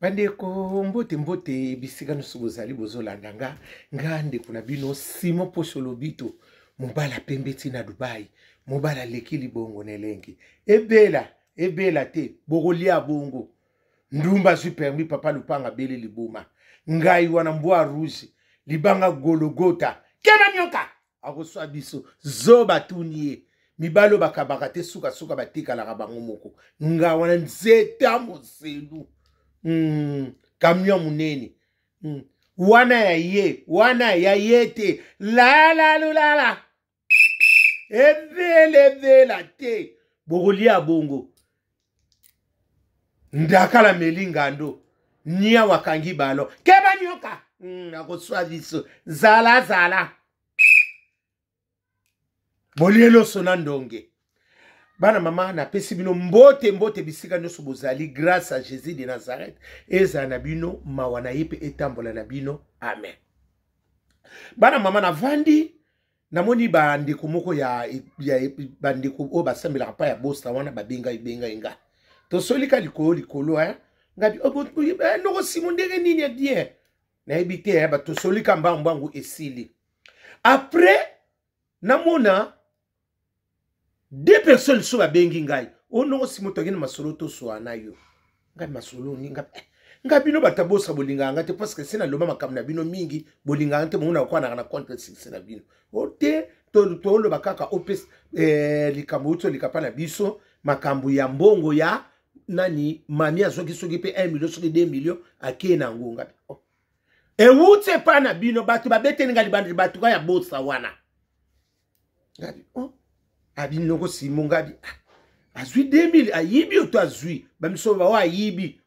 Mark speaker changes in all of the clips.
Speaker 1: Bandeko, mbote mbote bisika nyonso bozali bozolanda nga, nga ndeko na bino Simon Posho Lobito, mobala pembe ti na Dubai, mobala aleki libongo na elengi. Ebela ebela te, bokolia bongo. Ndumba azwi permis, papa Lupanga abeli liboma. Ngai wana mbwa rouge, libanga Gologota, keba nyoka akoswa biso zoba tuni ye mibali oyo bakabaka te sukasuka batikalaka bango moko nga wana nzeta moselu camion monene. Wana ya ye, wana ya ye te, lalalulala ebele ebela te, bokolia bongo. Ndakala meli ngando niawa akangi balo keba nyoka, akoswa biso zala zala bolie loso na ndonge. Bana mama, napesi bino mbote mbote bisika nyonso bozali. Grâce à Jésus de Nazareth ezala na bino, mawa na ye mpe etambola na bino, amen. Bana mama, navandi namoni bandeko moko ya bandeko oyo basambelaka mpa ya bosta wana, babengai bengai nga, tosolika likolo likolo, eh? Ngabi oh, noko Simo, ndenge nini ya bien? Nayebi te, eh, tosolika mbangu mbangu esili. Après namona deux personnes so babengi ngai: o noko Simo, toki na masolo, toswa na yo. Ngai masolo ni ngai nga bino bato bosa bolingaka nga te, parce que se naloba makambo na bino mingi, bolingaka te, bomona kokwanaka na contre succès na bino. O te, toloba kaka opesa likambo outi olika mpa na biso, makambo ya mbongo ya nani mami azwaki, soki mpe 1 million, soki 2 million, akei na yango. Ngabi oh. Ewuti epai na bino, bato babeteli nga libanda, bato ka ya bosa wana. Ngabi oh. Abi noko Simo, ngabi ah, azwi 2000, ayibi oto azwi bamiso bao ayibi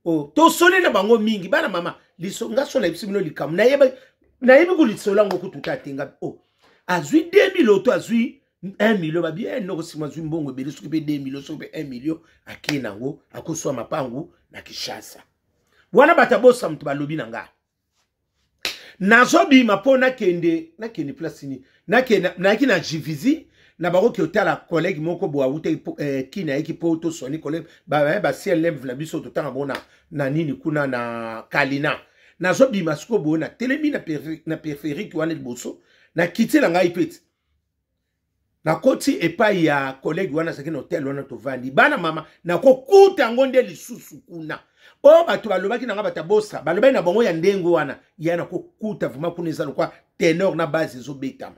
Speaker 1: oh, tosoli na bango mingi. Bana mama, liso nga so nayebisi bino likambo, nayebi kolisolo yango kutu ta te. Ngabi oh, azwi 2000 oto azwi 1 million? Babi eh, noko Simo azwi mbongo ebele, soki mpe 2 million, soki mpe 1 million, akei nango akoswa mapangu na Kinshasa. Wana bato abosa moto balobi na nga, nazobima mpo nakende place nini, nayaki na Juvisy na bakoki otala collègue moko bo awutaki kini, ayeki mpo toswani collègue ba CLM na biso, totanga bango na nini kuna na Kalina. Nazobima sikoyo boye, natelemi na périphérique wana liboso, nakiti na ngai mpe ti nakoti epai ya collègue wana azalaki na hotel wana, tovandi. Bana mama, nakokuta yango nde lisusu kuna oyo bato balobaki na nga, bato abosa balobaki na bango ya ndenge wana ya nakokuta vraiment kuna eza lokwa tenor na base ezobetama.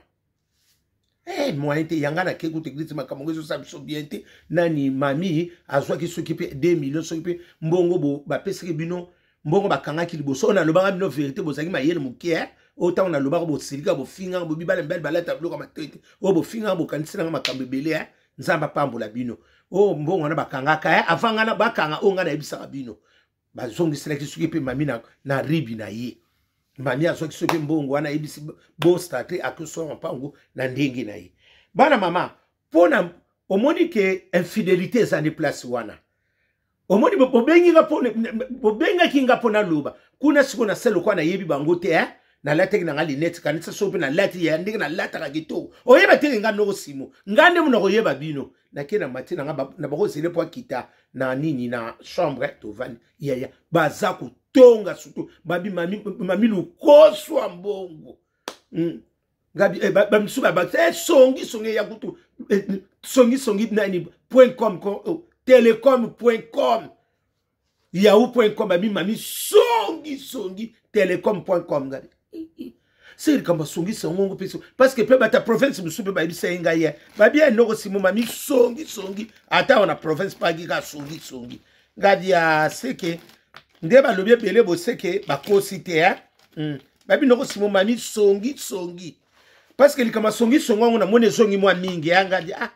Speaker 1: Moyen te, yanga nake kuta église, makambo ngo ezosala biso bien te. Nani mami azwaki soki mpe 2 million, soki mpe mbongo bo bapesaki bino, mbongo bakangaki liboso oyo nalobaka bino vérité, bozalaki mayele moke, eh? Oyo ntango nalobaka bosilika, bofingaka, bobibala mibali balata biloko ya matoi te, oyo bofingaka, bokaniselanga makambo ebele, eh? Nzambe apambola bino. Oyo mbongo wana bakangaka, eh? Avant ngana bakanga oyo ngai nayebisaka bino, bazongiselaki soki mpe mami na ribi na ye. Mami azwaki soki mbongo wana, ayebisi bosta te, akosoma mpango na ndenge na ye. Bana mama, mpona omoni ke infidélité eza nde place wana. Omoni, bobengaki nga mpo naloba kuna. Sikoyo nasala lokola nayebi bango te, eh? Nalataki na nga lunettes, kanisa soki mpe nalati ya ndenge nalataka kitoko, oyeba teke nga noko Simo, nga nde mona koyeba bino. Nake na mati na nga na bakozele mpo akita na nini na chambre, tovandi yaya, baza kotonga surtout babi mami, mami lukoswa mbongo. Ngabi eh, bamisusu ba eh, songi songi ya kutu eh, songi songi nani point com, oh, telecom.com, yahoo.com. Babi mami songi songi telecom.com. Ngabi se likambo asongisa yango ngo mpe, parce que mpe bata province mosusu mpe bayebisa ye ngai ye babi ye noko Simo mami songi songi, ata wana province paki kaka songi songi. Ngabi ya seke nde balobi ebele, boseke bakosi te, eh? Babi noko Simo mami songi songi, parce que likambo songi songi yango namoni ezongi mwa mingi ya ngadi. Ah,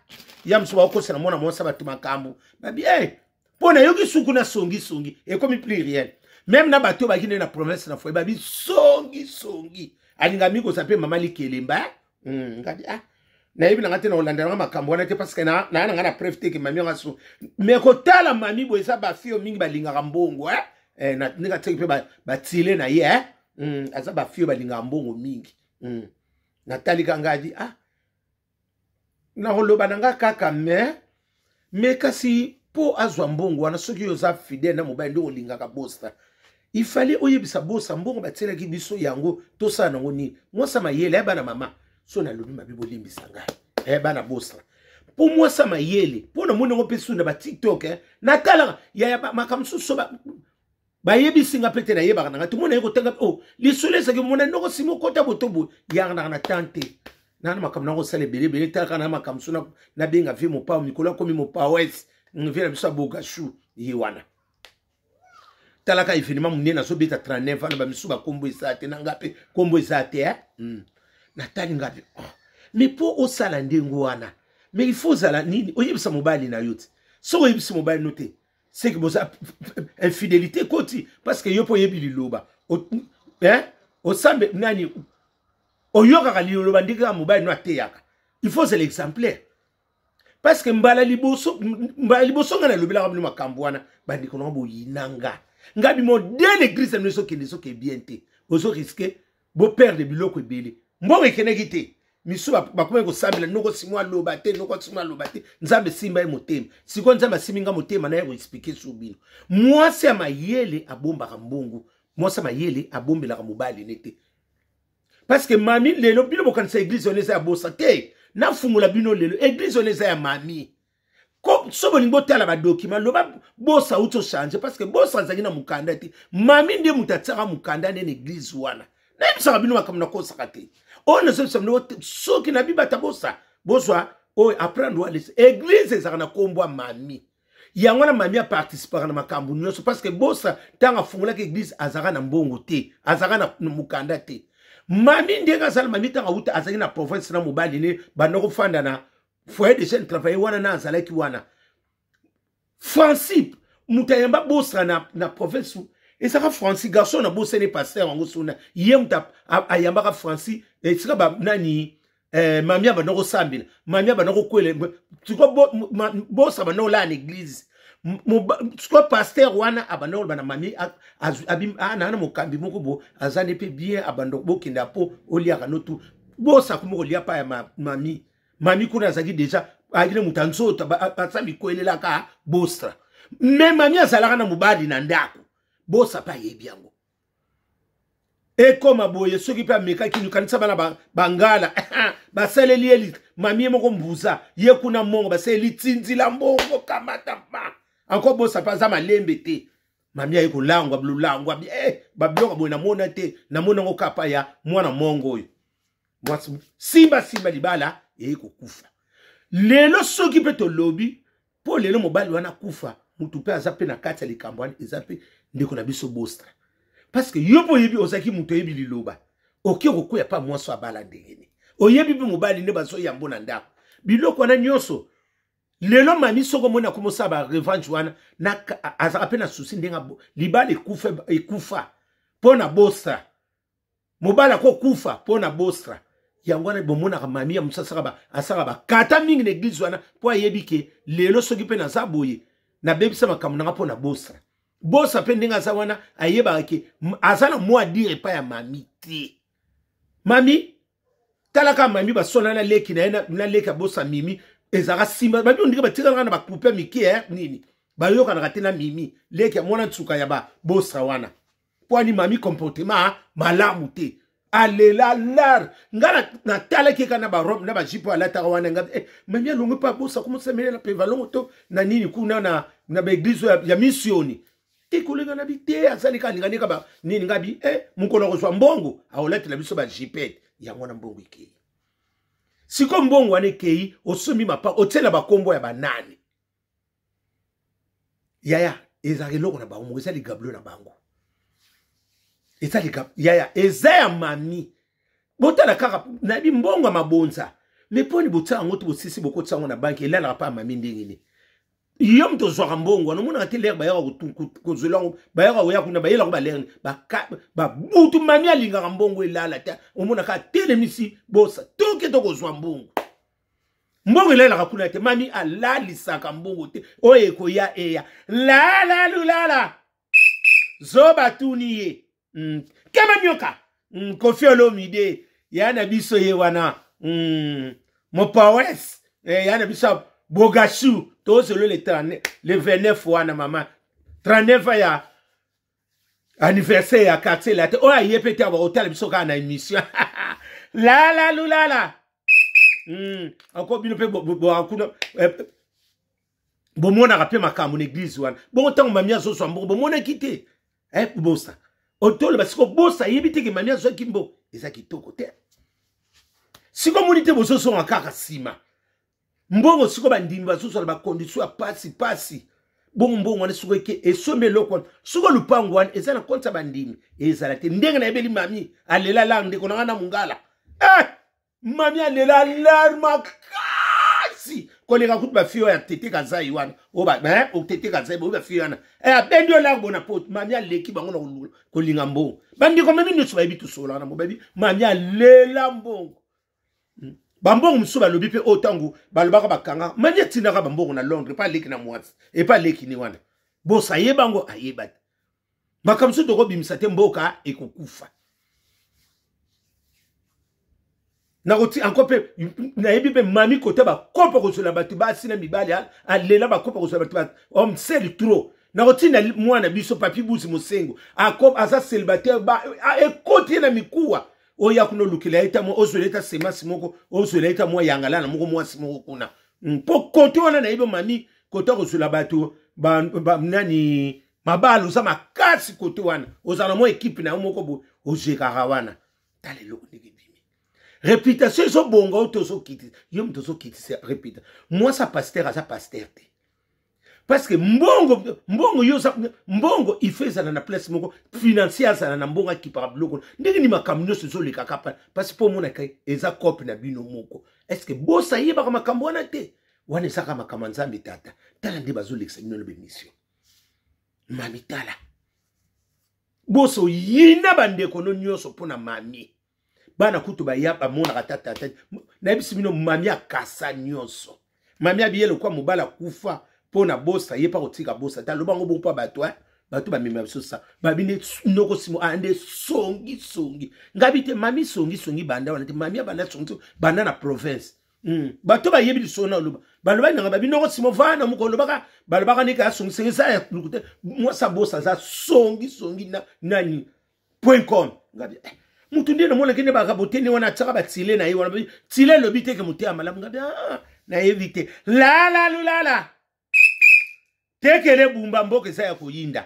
Speaker 1: ya mosusu bakokosela mwana mwasi bato makambo, babi eh, mpo nayoki suku na songi songi ekomi pluriel, même na bato baki nde na province na foye, babi songi songi alinga mingi kozala mpe mama likelemba. Ngadi ah, nayebi nanga te na kolanda nanga makambo wana te, parce que naa na nga na preuve te ke mami yanga so, mais kotala mami boye eza bafio mingi balingaka mbongo, eh? Eh, ndenge atiaki mpe batile na ye, eh? Aza bafio balingaka mbongo mingi. Natalika ngadi ah, nakoloba na nga kaka mais kasi Mpo azwa mbongo wana, soki yo oza fidèle na mobali nde olingaka bosta, il fallait oyebisa bosa mbongo batielaki biso yango tosala nango nini. Mwasi ya mayele ya bana mama, so nalobi mabe bolimbisa ngai, eh, bana bosa, mpo mwasi ya mayele, mpo namoni yango mpe su na batiktok, eh, natalaka yaya makambo mosusu so bayebisi nga mpe te, nayebaka na ngai tomona ye kotanga o oh, lisolo ezalaki mona noko nsima okota boto boye yakanaka na tan te nana makambo nako kosala ebele ebele talaka na makambo so nabenga vie mopao mikolo akomi mopawes vie na biso ya bogashu ye wana. Talaka evenema monene azobeta 39 wana, bamisu bakombo eza te, na nga mpe kombo eza te, eh? Natali nga mpe, oh. Mais mpo osala ndenge wana, mais il faut ozala nini, oyebisa mobali na yo te. Soki oyebisi mobali no te, seke boza infidélité ekoti, parce que yo mpo oyebi liloba, eh? Osambe nani, oyokaka liloba ndenge kaka mobali no ateyaka. Il faut ozala exemplaire, parce que mbala liboso, mbala liboso ngai nalobelaka bino makambo wana, bandeko nanga boyina nga nga bimo de l'église na bino ezokende ezoke bien te, bozo risque boperdre biloko ebele. Mbongo ekendeki te, misu bakomaki kosambela noko simo aloba te, noko simo aloba te, Nzambe esimba ye motema. Sikoyo Nzambe asimbi nga motema, naye koexplike su bino. Mwasi ya mayele abombaka mbongo, mwasi ya mayele abombelaka mobali ne te, parce que mami lelo bino bokanisa eglise wana eza ya bosa te. Nafungola bino lelo, eglise wana eza ya mami. So bolingi botala badokima, loba bosa auti ochange, parce que bosa azalaki na mokanda te, mami nde moto atiaka mokanda nde na eglise wana. Nayebisaka bino makambo nakosaka te. Oyo nazobisa bino, soki nabibata bosa bozwa oyo apprendre walesa, eglise ezalaka na nkombo ya mami. Yango wana mami aparticipaka na makambo nyonso, parce que bosa ntango afungolaki eglise azalaka na mbongo te, azalaka na mokanda te. Mami ndenge azala, mami ntango auta azalaki na province na mobali ne banda kofanda na foyer de jeune travaille wana na azalaki wana. Francis moto ayamba bosa na province ezalaka Francis garçon na bosani pasteur yango sona ye moto ayambaka Francis esika ba nani, mami abanda kosambela, mami abanda kokwela siko bosa abanda kolala na eglise. Siko pasteur wana abanda koloba na mami naa na mokambi moko bo aza nde mpe bien, abanda bokenda mpo oliaka notu bosa komi kolia pa ya mami. Mami kuna azalaki deja ayaki na moto ya nzoto asa mikwelelaka bostra, me mami azalaka na mobali na ndako, bosa mpe ayebi yango. Ekoma boye, soki mpe amekaki lukanisa bana bangala basaleli ye mami ye moko mbuza ye kuna mongo basaleli tinzila mbongo kamata ma anko bosa mpe aza malembe te. Mami aye kolangwa lolangwa, eh, babiloko boye namona te, namona yango kapa ya mwana mongo oyo mwasi simba simba libala eye kokufa lelo. Soki mpe tolobi mpo lelo mobali wana akufa, motu mpe aza mpe na kati ya likambo wana, eza mpe ndeko na biso bostra, parce que yo mpe oyebi, ozalaki moto oyebi liloba, oke kokwea mpa mwasi abala ndenge nini, oyebi mpe mobali nde bazoyambo na ndako, biloko wana nyonso. Lelo mami soko omoni akomosala ba revanche wana, azalaka mpe na susi ndenge libala ekufa, ekufa mpo na bostra, mobali akokufa mpo na bostra. Yango wana bomonaka mami ya mosu asalaka bakata mingi na eglize wana, mpo ayebi ke lelo soki mpe naza boye nabebisa makambo nanga mpo na bostra. Bosa mpe ndenge aza wana ayebaka ke aza na mwa dire epai ya mami te. Mami talaka mami basona na leki na ye na leki ya bosa mimi ezalaka nsima babi ondike batikalaka na bakupe mike, eh, nini bayokanaka te na mimi leki ya mwana nsuka ya babosa wana, mpo ani mami comportement malamu te, alela lar. Nga natalaki eka na barobe na bajipe alataka wana, nga eh, mami alongo mpe abosa komosemelela mpe valongo to na nini kuna na baeglize ya misioni te kolenga na bi te, azali kaka alinga ndeka nini. Nga bi eh, mokolo akozwa mbongo akolatela biso bajipete yango wana. Mbongo ekei sikoyo, mbongo wana ekei, osombi mapa otiela bakombo ya banani yaya, ezalaka eloko na bango moko, eza ligablo na bango, eza ligablo yaya, eza ya mami. Botala kaka nayebi mbongo ya mabonza, me mponi botia yango te, bosisi bokotisa yango na banki, elalaka mpa ya mami ndenge nini? Yo moto ozwaka mbongo wana, omonaka te lere bayaka kozwela yango, bayaka koya kuna bayelako balere babutu. Mami alingaka mbongo elala te, omonaka atelemisi bosa toke tokozwa mbongo, mbongo elalaka kuna te. Mami alalisaka mbongo te, oyo ekoya eya lalalulala zoba tuni ye, Kema nyoka, Kofi Olomide ya na biso ye wana, mopawes, eh, ya na biso. Bogashu tozelo le 39 le 29 wana mama 39 ya anniversaire ya quartier la te oyo aye mpe te bakotala biso kaka na émission lala lulala ako bino mpe boakuna eh, bomonaka mpe makambo na eglize wana bongo ntango mami azozwa mbongo bomonaki te eh, bosa otoloba siko bosa ayebi te ke mami azwaki mbongo eza kitoko te siko omoni te bozozonga kaka nsima mbongo siko bandimi bazozwa na bakondisio ya pasi pasi bongo mbongo wana siko eke esombi eloko wana siko lupango wana eza na konti ya bandimi ezala te ndenge nayebeli mami alela lar ndeko na ngai na mongala eh! mami alela lar makasi koleka kutu bafille oyo ya tete kazai wana oyo tete kazai boyo bafille wana eh, abendi yo lar bona po mami aleki bango na kolinga mbongo bandeko mami nyonso bayebi tosololaka na mo bayebi mami alela mbongo Bambongo mosusu balobi mpe oyo ntango balobaka bakanga mani atindaka bambongo na Londres epa aleki na mwasi epa aleki ni wana bosa ayeba yango ayeba te makambo mosusu tokobimisa te mboka ekokufa nakoti anko mpe nayebi mpe mami kote bakopa kozwela bato basi na mibali alela bakopa kozwela bato homme sel trop nakotinda mwana biso papi buzi mosengo aza célibataire ekoti ye na mikuwa oya kuna olukela ye ta mwa ozwela ye ta semasi moko ozwela ye ta mwa yangalana moko mwasi moko kuna mpo hmm, kote wana nayebi mami kote akozwela bato ba, ba, nani mabala oza makasi kote wana ozala mwa ekipe na yo moko boye ozwekaka wana tala eloko ndenge ebimi reputation ezobonga oyo tozokitisa yo moto ozokitisa reputation mwasi ya paster aza paster te parce que mbongo mbongo yo mbongo il faut ezala na place moko financier azala na mbongo akipaka biloko ndenge ni makambo nyonso ezolekaka pa parce mpo omonaka eza cope na bino moko est ce que bosa ayebaka makambo wana te wana ezaka makambo ya nzambe tata tala nde bazolekisa bino na bemission mami tala bosa oyina bandeko no nyonso mpo na mami bana kutu baya bamonaka ata tata nayebisi bino mami akasa nyonso mami abiye lokwa mobali akufa mpo na bosa ye mpa kotika bosa te aloba yango bongo mpo bato eh? bato bamema biso sa babi nde noko simo aya nde songi songi ngabi te mami songi songi banda wana te mami abanda songi banda na province Bato bayebi lisolo na oloba balobaki nanga babi noko simo vana moko olobaka balobaka ndeke asongisongi eza ya luku te mwasi abosa aza songisongi na nani point com ngabi eh, mutu nde namonaki nde bakaboteni wana atiaka batile na ye wana tile elobi te ke moteya malamu ngabi ah, nayebi te lalalulala tekele bumba mboka eza ya koyinda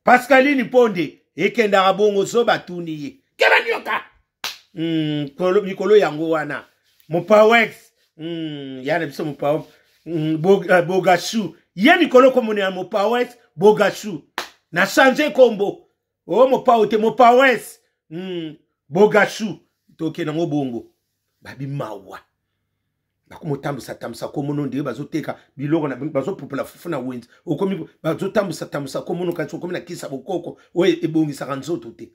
Speaker 1: pascaline mponde ekendaka bongo so batuni ye keba nioka mikolo yango wana mopawex ya na biso mopawex bogashu ye mikolo komona ya mopawex bogashu na change kombo o oh, mopao te mopawes bogashu tokende yango bongo babi mawa bakomotambwisa tambwisa komono ndenge bazoteka biloko bazopupola fufu na wenze okomi bazotambwisa tambwisa komono kasi okomi na kisa bokoko oyo ebongisaka nzoto te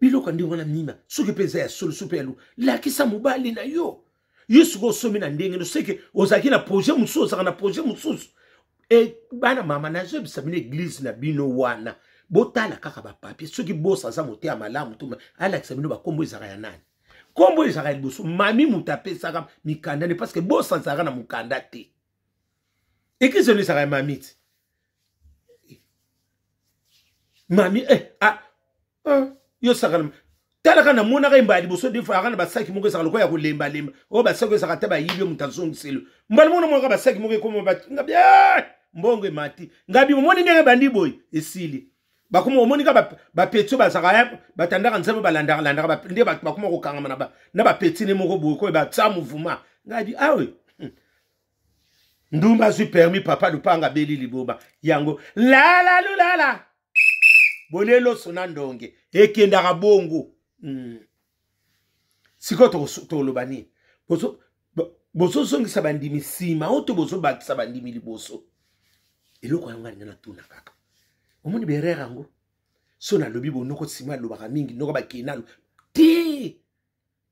Speaker 1: biloko ya ndenge wana nima soki mpe eza ya solo soki mpe ya lo lakisa mobali na yo yo soki osomi na ndenge no seke ozalaki na projet mosusu ozalaka na projet mosusu e bana mama nazoyebisa bino eglize na bino wana botala kaka bapapie soki bosa aza moteya malamu to alakisa bino bakombo ezalaka ya nani nkombo ezalaka ya liboso mami moto apesaka mikanda ne parce que bosa azalaka na mokanda te eglize ono ezalaka ya mami ti mami eh, ah, ah, yo sakana talaka namonaka ye mbala liboso defo aka na basaki moko ezalaka lokola ya kolembalemba oyo basaki ezalaka ata bayibi yo moto azongiselo mbala moko namonaka basaki moko ekoma ngabi eh, mbongo emati ngabi omoni ndenge ebandi boye esili bakoma omoni ka bapeti oyo bazalaka eh, batandaka nzembo balandaka landaka nde bato bakoma kokangama na bapeti ne moko boye koyo batya mouvement ngabi awe ah ndumba azwi permis papa lupanga abeli liboba yango lalalulala bolie loso na ndonge ekendaka bongo. Sikoyo toloba nini bozozongisa bandimi nsima oyo to bozobakisa bandimi liboso eloko yango alinga natuna kaka omoni berere yango so nalobi bonoko nsima alobaka mingi noko bakenalo te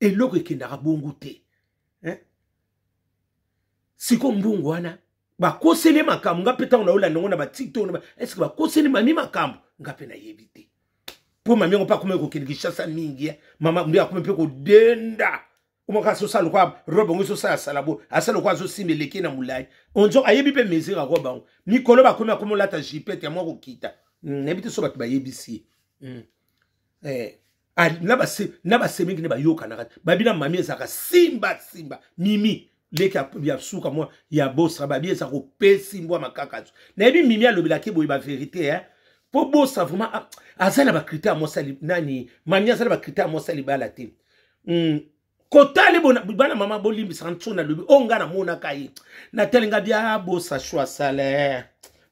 Speaker 1: eloko ekendaka bongo te eh? siko mbongo wana bakoseli makambo nga mpe ntango naolanda yango na batiktok estce bakoseli mami makambo nga mpe nayebi te mpo mami yango mpe akomi kokende kinshasa mingi eh? Mama nde akomi mpe kodenda. Omaka azosala lokola robe yango ezosala sala bo asala lokola azosimba eleki na molai onzo ayebi mpe mesure ya robe yango. Mikolo bakomi akomi olata jipete ya mwa kokita. Nayebi te so bato bayebisi ye. Na basemeki nde bayokanaka babi na mami ezalaka simba simba mimi leki ya suka mwa ya bostra babi eza kopesi mbwa makakazo. Nayebi mimi alobelaki boye baverité eh? Po bostra vraiment aza na bacritère ya mwasi nani mami aza na bacritère ya mwasi ya libala te. Kotali bana mama bolimbisaka nso nalobi oyo ngai namonaka ye natalinga bia bosa shwa sale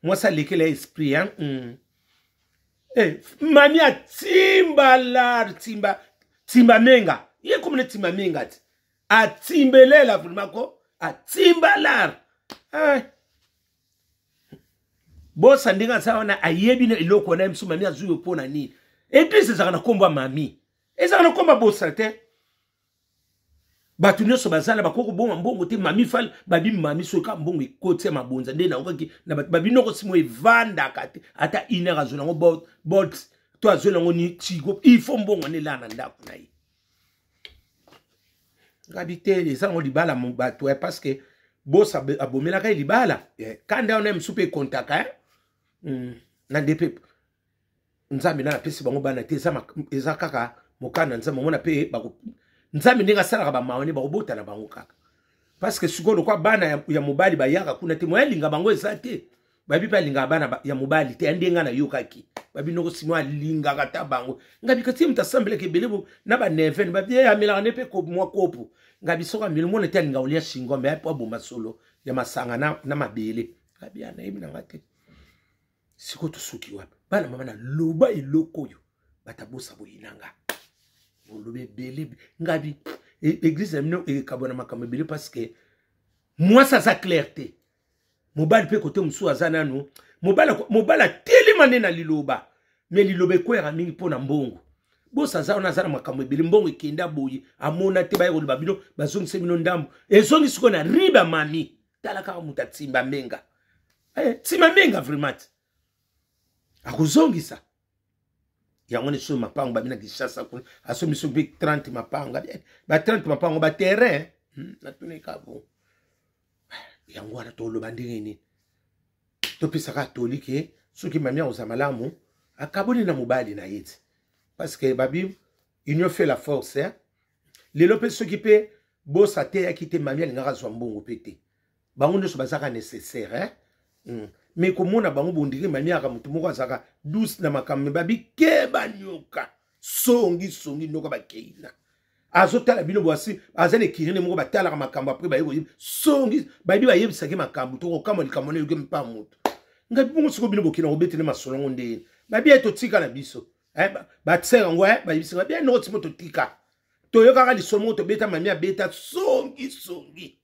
Speaker 1: mwasi alekela esprit hein? Mami atimba lar timba timba menga ye komona timba menga ti atimbelela vraiment ko atimba lar Bosa ndenge aza wana ayebi na eloko wana misu mami azwi yo mpo na nini. Eglise ezalaka na nkombo ya mami, ezalaka na nkombo ya bosa te. Bato nyonso bazala bakoki kobonga mbongo te. Mami fal babi mami soki kaka mbongo ekoti ya mabonza nde naokaki na bato babi noko simo evandaka te ata une heure azwi nango bolt to azwi nango ni tigo, il faut mbongo wana elala na ndako na ye. Ngabi te eza yango libala bato parce que bosa abomelaka ye libala kanda wana mosusu mpe ekontaka na nde mpe nzambe nana apesi bango bana te. Eza kaka mokanda nzambe omona mpe nzambe ndenge asalaka bamawa nde bakobotana bango kaka parce que sikoyo lokwa bana ya mobali bayaka kuna te moya alinga bango eza te. Babi mpe alingaka bana ya mobali te ya ndenge nayokaki babi noko simo alingaka ta bango. Ngabi kati ye moto asambelaka ebele na baneven babi ye amelaka nde mpe mwa kopo. Ngabi soki ameli mona te alingaka kolia shingombe po aboma solo ya masanga na mabele. Ngabi nayebi nanga te sikoyo tosuki wapi bana mama naloba eloko oyo bato abosa boyinanga oloba ebele. Ngabi église na bino ekabwana makambo ebele parce que mwasi aza clair te, mobali mpe kote mosusu aza nanu mobali atelema nde na liloba me liloba ekweyaka mingi mpo na mbongo. Bosa aza wana aza na makambo ebele, mbongo ekenda boye amona te baye koloba bino bazongisa bino ndambo ezongi sikoyo na riba mami. Tala kaka moto atimba menga timba menga vraiment akozongisa yango nde soki mapango babi na Kinshasa kuna asombi soki mpe 30 mapango ba 30 mapango ba terrain natuneka bo yango wana toloba ndenge nini topesaka toli ke soki mami akozala malamu akaboli na mobali na ye ti parce que babi union fait la force hein? Lelo mpe soki mpe bosa ateyaki te mami alingaka azwa mbongo mpe te. Bango nyonso bazalaka nécessaire hein? Mais komona bango bondire mami aka motu moko azalaka douce na makambo me babi keba nyoka songi songi nyoka bakeina azotala bino bwasi aza na ekirine moko batalaka makambo apres baye koyeba songi bayebi bayebisaki makambo tokokamwa likambo na eyoki mpa moto ngai bongo sikoyo bino bokina kobetele masolo yango ndenge babi ye totika na biso batisaka yango bayebisaka babi noko timo totika toyokaka lisolo moko tobeta mami abeta songi songi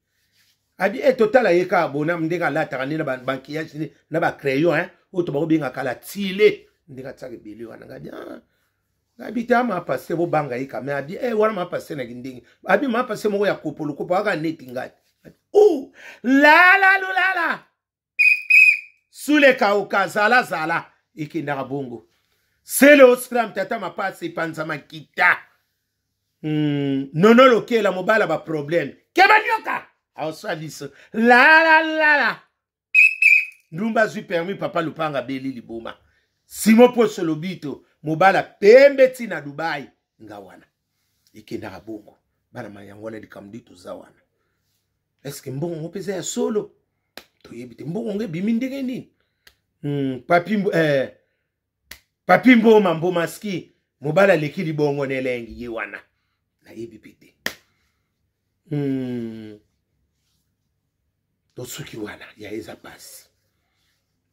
Speaker 1: abi totala ye kaka bona ndenge alataka nde na bankiyage na bacrayon oyo to bakobengaka la tile ndenge atiaka ebele wana ngabi abi te ama paster bobanga ye kame abi wana ma paster naki ndenge abi ma paster moko ya kopolo kopo aka neti ngai u lala lulala suleka okazala zala ekendaka bongo sele oscram tata mapasi epanza makita nono lokela mobala baproblème keba nyoka aoswa biso lalalala ndumba azwi permis papa lupanga abeli liboma simo poso lobito mobala pembe ti na Dubai nga wana ekendaka bongo bana ma yango wana likambo nde toza wana eske mbongo ngo mpenza ya solo toyebi te mbongo ngo ebimi ndenge nini papi papi mboma mbomaski mobala aleki libongo na elengi ye wana nayebi mpe te tosuki wana ya eza pasi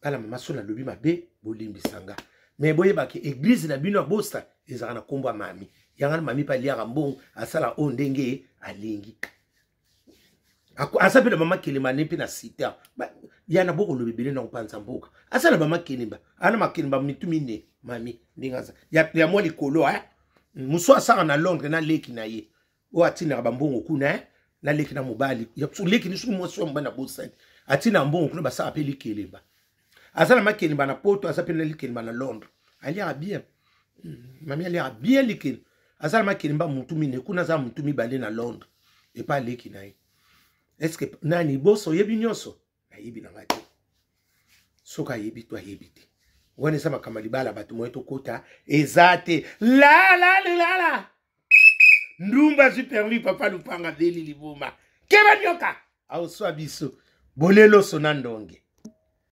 Speaker 1: bana mama so nalobi mabe bolimbisanga me boyebaki eglize na bino ya bosa ezalaka na nkombo ya mami yanga na mami mpe aliaka mbongo asala oyo ndenge alingi aza mpe na mama kelema ne mpe na sita ya na bokoloba ebele na kopanza mboka aza na mama kelemba ana makelemba mitu mine mami ndenge aza ya mwa likolo mosu asaka na Londres na leki na ye oyo atindaka bambongo kuna na leki na mobali leki ni soki mwasi wa mobali na bosani atinda mbongo kuna basaka mpe likelemba aza na makelemba na poto aza mpe na likelemba na Londres aliaka bien mami aliaka bien likelemba aza na makelemba mutu mine kuna aza mutu mibale na Londres. Epa leki na ye. Est-ce que nani boso oyebi nyonso? Nayebi na ngai te. Soki ayebi to ayebi te. Wana eza makambo ya libala bato moye tokota eza te. La la la la. Ndumba azwi permis papa lupanga beli liboma. Keba nyoka. Aoswa biso. Boleloso na ndonge.